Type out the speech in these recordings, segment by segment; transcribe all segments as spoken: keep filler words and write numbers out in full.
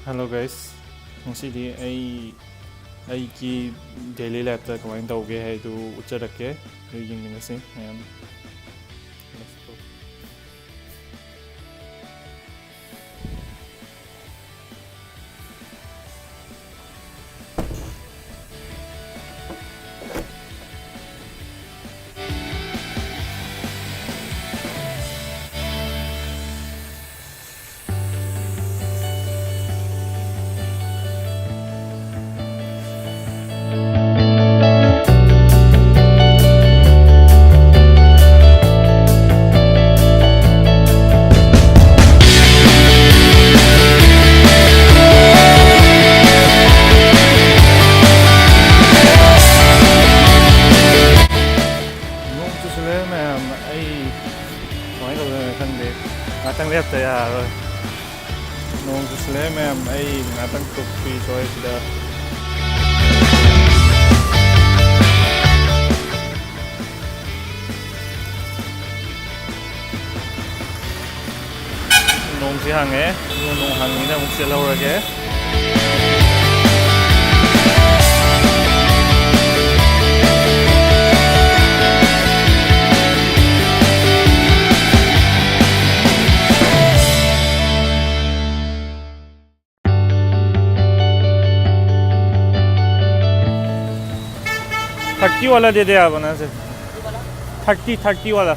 Hello guys, ꯉꯁꯤꯗꯤ ꯑꯩ ꯑꯩꯒꯤ daily lifeꯇ ꯀꯃꯥꯏꯅ ꯇꯧꯒꯦ ꯍꯥꯏꯗꯨ ꯎꯠꯆꯔꯛꯀꯦ꯫ ꯑꯗꯨ ꯌꯦꯡꯃꯤꯟꯅꯁꯤ ꯃꯌꯥꯝ꯫ Let's go. ꯅꯣꯡ ꯆꯨꯁꯤꯜꯂꯛꯑꯦ ꯃꯌꯥꯝ, ꯑꯩ ꯀꯃꯥꯏꯅ ꯇꯧꯗꯣꯏꯅꯣ ꯈꯪꯗꯦ꯫ ꯉꯥꯛꯇꯪ ꯂꯦꯞꯇ ꯌꯥꯔꯔꯣꯏ꯫ ꯅꯣꯡ ꯆꯨꯁꯤꯜꯂꯛꯑꯦ ꯃꯌꯥꯝ, ꯑꯩ ꯉꯥꯛꯇꯪ ꯇꯨꯞꯄꯤ ꯁ꯭ꯋꯥꯏꯁꯤꯗ꯫ ꯅꯣꯡꯁꯤ ꯍꯥꯡꯉꯦ꯫ ꯑꯗꯨ ꯅꯣꯡ ꯍꯥꯡꯉꯤꯅ ꯑꯃꯨꯛ ꯆꯦꯜꯍꯧꯔꯒꯦ꯫ थर्टी वाला दे दे आप ना सर। थर्टी, थर्टी वाला।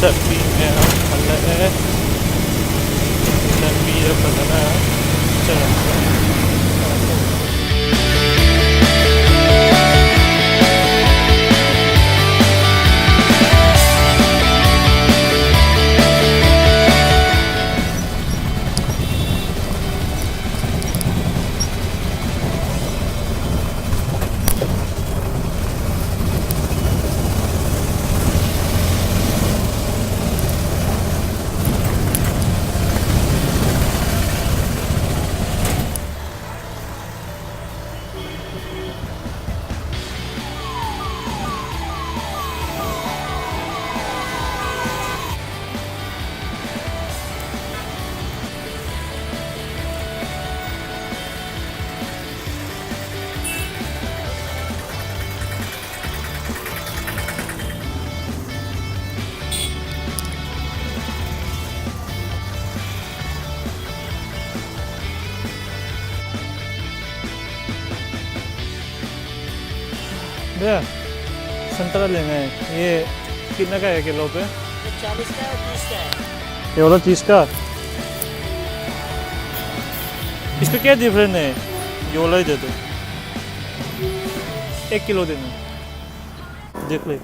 ꯆꯠꯄꯤ ꯃꯌꯥꯝ ꯍꯜꯂꯛꯑꯦ꯫ ꯂꯝꯕꯤꯗ ꯐꯖꯅ ꯆꯠꯂꯛꯄ꯫ भैया, संतरा लेना है। ये कितना का है किलो पे? ये चालीस का है और तीस का है। ये वाला तीस का? इसमें क्या डिफरेंट है? ये वाला ही दे दो। एक किलो देना। देख ले।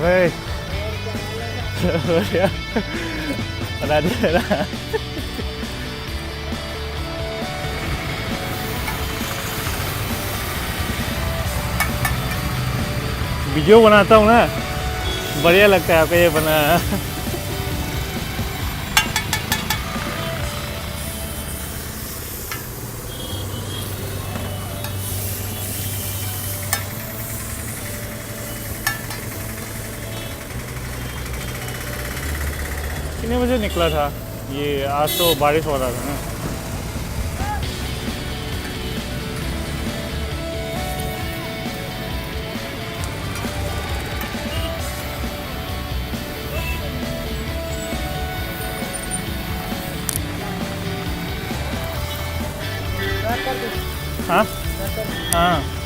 भाई। बढ़िया। बना दिया ना। वीडियो बनाता हूँ ना, बढ़िया लगता है आपका ये बना। कितने बजे निकला था? ये आज तो बारिश हो रहा था ना। हाँ। हाँ꯫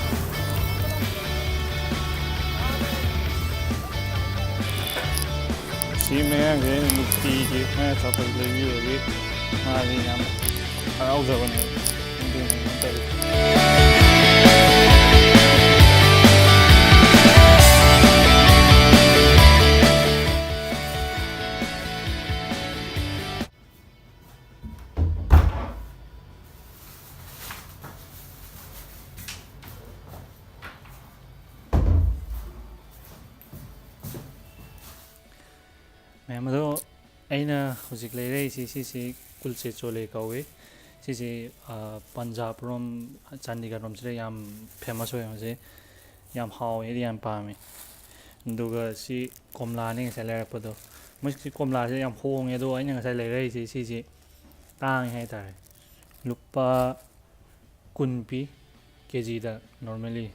ꯁꯤ ꯃꯌꯥꯡꯁꯦ ꯑꯩꯅ ꯅꯨꯡꯇꯤꯒꯤ ꯃꯥꯏ ꯑꯆꯥꯄꯣꯠ ꯂꯩꯕꯤꯕꯒꯤ ꯃꯥꯗꯤ ꯌꯥꯝ ꯍꯔꯥꯎꯖꯕꯅꯦꯕ꯫ ꯑꯗꯨꯅꯤ ꯑꯩꯅ ꯇꯧꯔꯤꯁꯦ꯫ ꯃꯌꯥꯝ ꯑꯗꯣ, ꯑꯩꯅ ꯍꯧꯖꯤꯛ ꯂꯩꯔꯛꯏꯁꯤ, ꯁꯤꯁꯤ ꯀꯨꯜꯆꯦ ꯆꯣꯂꯦ ꯀꯧꯏ꯫ ꯁꯤꯁꯤ, ꯑ, ꯄꯟꯖꯥꯕ ꯔꯣꯝ, ꯆꯥꯟꯗꯤꯒꯔ ꯔꯣꯝꯁꯤꯗ ꯌꯥꯝ famous ꯑꯣꯏ ꯍꯧꯖꯤꯛ꯫ ꯌꯥꯝ ꯍꯥꯎꯋꯦ, ꯑꯩꯗꯤ ꯌꯥꯝ ꯄꯥꯝꯃꯦ꯫ ꯑꯗꯨꯒ ꯁꯤ ꯀꯣꯝꯂꯥꯅꯤ ꯉꯁꯥꯏ ꯂꯩꯔꯛꯄꯗꯣ꯫ ꯃꯣꯏꯁꯤ ꯀꯣꯝꯂꯥꯁꯦ ꯌꯥꯝ ꯍꯣꯡꯉꯦ, ꯑꯗꯣ ꯑꯩꯅ ꯉꯁꯥꯏ ꯂꯩꯔꯛꯏꯁꯤ ꯁꯤꯁꯤ ꯇꯥꯡꯉꯦ ꯍꯥꯏꯇꯥꯔꯦ꯫ ꯂꯨꯄꯥ ꯀꯨꯟ ꯄꯤ ꯀꯦ ꯖꯤꯗ normally꯫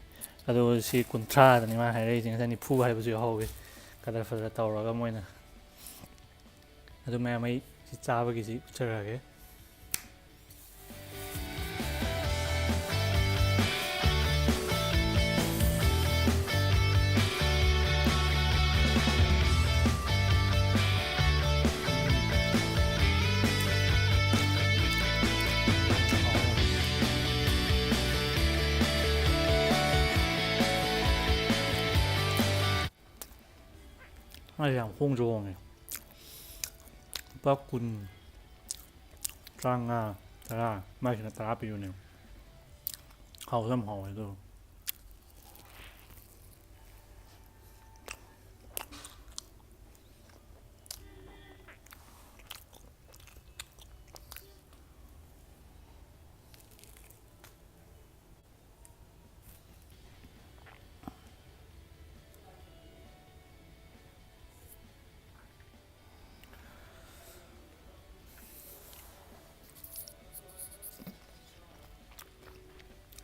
ꯑꯗꯣ ꯁꯤ ꯀꯨꯟꯊ꯭ꯔꯥꯗꯅꯤ ꯃꯥꯅ ꯍꯥꯏꯔꯛꯏꯁꯦ꯫ ꯉꯁꯥꯏ ꯅꯤꯐꯨ ꯍꯥꯏꯕꯁꯨ ꯌꯥꯎꯍꯧꯋꯦ꯫ ꯀꯗꯔ ꯐꯗꯔ ꯇꯧꯔꯒ ꯃꯣꯏꯅ꯫ ꯑꯗꯨ ꯃꯌꯥꯝ ꯑꯩ ꯁꯤ ꯆꯥꯕꯒꯤꯁꯤ ꯎꯠꯆꯔꯛꯑꯒꯦ꯫ ꯃꯥꯁꯦ ꯌꯥꯝ ꯍꯣꯡꯁꯨ ꯍꯣꯡꯉꯦ꯫ ꯂꯨꯄꯥ ꯀꯨꯟ, ꯇꯔꯥꯃꯉꯥ, ꯇꯔꯥ, ꯃꯥꯏꯁꯤꯅ ꯇꯔꯥ ꯄꯤꯕꯅꯦ꯫ ꯍꯥꯎꯁꯨ ꯌꯥꯝ ꯍꯥꯎꯋꯦ ꯑꯗꯨ꯫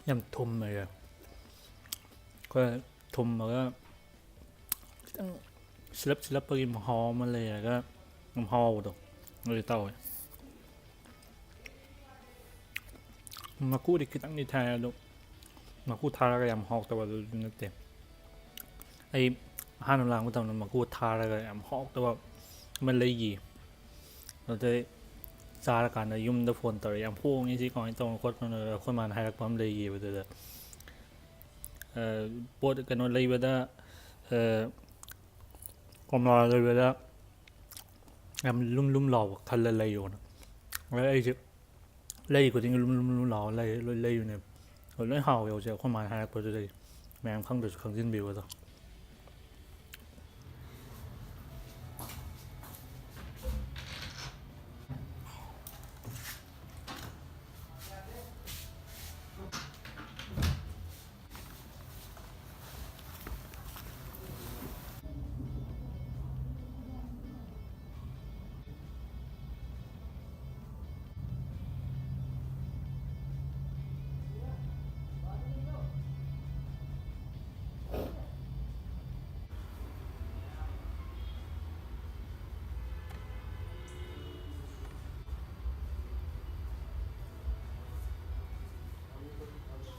ꯌꯥꯝ ꯊꯨꯝꯃꯦ꯫ ꯑꯩꯈꯣꯏ ꯊꯨꯝꯃꯒ ꯈꯤꯇꯪ ꯁꯤꯂꯞ ꯁꯤꯂꯞꯄꯒꯤ ꯃꯍꯥꯎ ꯑꯃ ꯂꯩꯔꯒ ꯌꯥꯝ ꯍꯥꯎꯕꯗꯣ ꯑꯗꯨ ꯇꯧꯋꯦ꯫ ꯃꯀꯨꯗꯤ ꯈꯤꯇꯪꯗꯤ ꯊꯥꯏ, ꯑꯗꯣ ꯃꯀꯨ ꯊꯥꯔꯒ ꯌꯥꯝ ꯍꯥꯎꯇꯕ ꯑꯗꯨꯗꯤ ꯅꯠꯇꯦ꯫ ꯑꯩ ꯑꯍꯥꯟꯕ ꯂꯥꯛꯄ ꯃꯇꯝꯗ ꯃꯀꯨ ꯊꯥꯔꯒ ꯌꯥꯝ ꯍꯥꯎꯇꯕ ꯑꯃ ꯂꯩꯈꯤ꯫ ꯑꯗꯩ ꯆꯥꯔꯀꯥꯟꯗ ꯌꯨꯝꯗ ꯐꯣꯟ ꯇꯧꯔꯦ, "ꯌꯥꯝ ꯍꯣꯡꯉꯤ, ꯁꯤ ꯀꯃꯥꯏꯅ ꯇꯧꯕꯅꯣ ꯈꯣꯠꯄꯅꯣ?" ꯑꯩꯈꯣꯏ ꯃꯥꯅ ꯍꯥꯏꯔꯛꯄ ꯑꯃ ꯂꯩꯈꯤꯕꯗꯨꯗ, ꯑ, ꯄꯣꯠ ꯀꯩꯅꯣ ꯂꯩꯕꯗ, ꯑ, ꯀꯣꯝꯂꯥ ꯂꯩꯕꯗ ꯌꯥꯝ ꯂꯨꯝ ꯂꯨꯝ ꯂꯥꯎꯕ ꯈꯜꯂ ꯂꯩꯌꯣꯅ꯫ ꯑꯗꯩ ꯑꯩꯁꯦ ꯂꯩ ꯈꯨꯗꯤꯡꯒꯤ ꯂꯨꯝ ꯂꯨꯝ ꯂꯨꯝ ꯂꯥꯎꯔ ꯂꯩ-, ꯂꯣꯏ ꯂꯩꯕꯅꯦꯕ꯫ ꯑꯗꯣ ꯂꯣꯏ ꯍꯥꯎꯋꯦ ꯍꯧꯖꯤꯛ ꯑꯩꯈꯣꯏ ꯃꯥꯅ ꯍꯥꯏꯔꯛꯄꯗꯨꯗꯒꯤ꯫ ꯃꯌꯥꯝ ꯈꯪꯗ꯭ꯔꯁꯨ ꯈꯪꯖꯤꯟꯕꯤꯌꯨ ꯑꯗꯣ꯫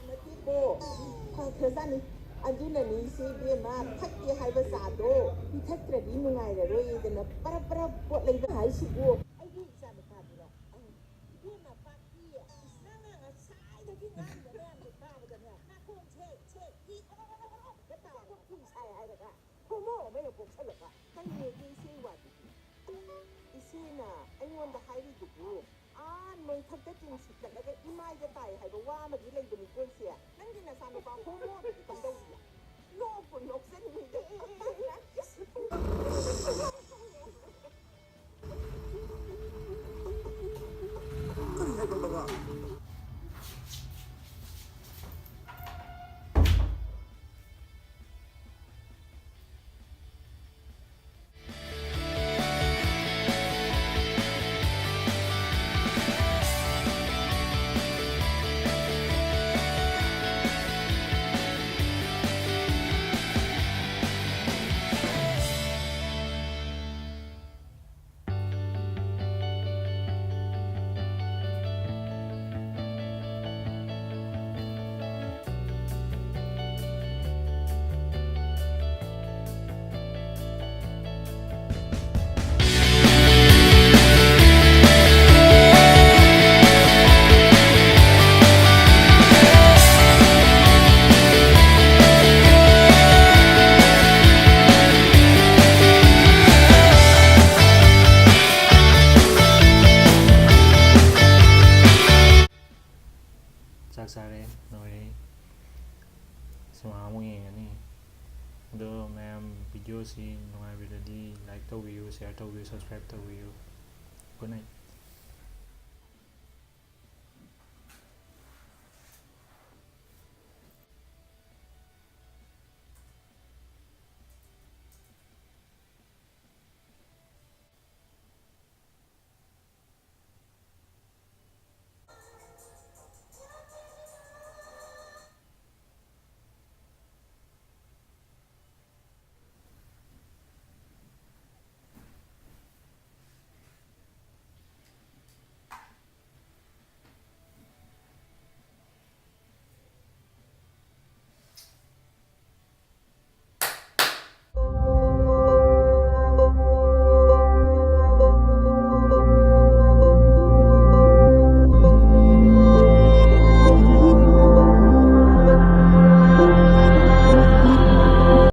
ꯅꯠꯇꯦꯀꯣ, ꯐꯈ꯭ꯔꯖꯥꯠꯅꯤ꯫ ꯑꯗꯨꯅꯅꯤ ꯏꯆꯦ ꯏꯕꯦꯝꯃ, ꯊꯛꯀꯦ ꯍꯥꯏꯕ ꯆꯥꯗꯣ ꯄꯤꯊꯛꯇ꯭ꯔꯗꯤ ꯅꯨꯡꯉꯥꯏꯔꯔꯣꯏꯗꯅ ꯄꯔꯞ ꯄꯔꯞ ꯄꯣꯠ ꯂꯩꯕ ꯍꯥꯏꯁꯤꯕꯨ꯫ ꯑꯩꯒꯤ ꯏꯆꯥ ꯅꯨꯄꯥꯗꯨꯔꯣ? ꯑꯪ, ꯏꯕꯦꯝꯃ ꯄꯥꯛꯄꯤ, ꯅꯪꯅ ꯉꯁꯥꯏꯗꯒꯤ ꯉꯥꯡꯉꯤꯕ ꯃꯌꯥꯝꯗꯣ ꯇꯥꯕꯗꯅꯦ, ꯅꯥꯀꯣꯡ ꯁꯦ, ꯁꯦ, ꯏ ꯑꯣ ꯑꯣ ꯑꯣ ꯑꯣ ꯇꯥꯕ ꯐꯤ ꯁꯥꯏ ꯍꯥꯏꯔꯒ꯫ ꯍꯣꯃꯣ ꯑꯃ ꯍꯦꯛ ꯄꯣꯛꯁꯜꯂꯒ꯫ ꯀꯩꯅꯣꯒꯤ ꯏꯆꯦ ꯋꯥꯗꯨꯗꯤ? ꯏꯆꯦꯅ ꯑꯩꯉꯣꯟꯗ ꯍꯥꯏꯔꯤꯗꯨꯕꯨ ꯑꯥ ꯅꯣꯏꯊꯛꯇ ꯆꯤꯡ ꯁꯤꯠꯀꯠꯂꯒ ꯏꯃꯥꯏꯗ ꯇꯥꯏ ꯍꯥꯏꯕ ꯋꯥ ꯑꯃꯗꯤ ꯂꯩꯕꯅꯤꯀꯣ ꯏꯆꯦ? ꯅꯪꯒꯤ ꯅꯆꯥꯅꯨꯄꯥ ꯍꯣꯃꯣꯗꯨꯗꯤ ꯀꯝꯗꯧꯔꯤꯒꯦ? ꯅꯣꯛꯄꯨ ꯅꯣꯛꯆꯅꯤꯡꯉꯤꯗ꯫ ꯀꯔꯤ ꯍꯥꯏꯕ ꯕꯕꯥ? ꯆꯥꯛ ꯆꯥꯔꯦ, ꯂꯣꯏꯔꯦ꯫ ꯁꯤꯃꯥ ꯑꯃꯨꯛ ꯌꯦꯡꯉꯅꯤ꯫ ꯑꯗꯣ ꯃꯌꯥꯝ, ꯚꯤꯗꯤꯑꯣꯁꯤ ꯅꯨꯡꯉꯥꯏꯕꯤꯔꯗꯤ like ꯇꯧꯕꯤꯌꯨ, share ꯇꯧꯕꯤꯌꯨ, subscribe ꯇꯧꯕꯤꯌꯨ꯫ Good night꯫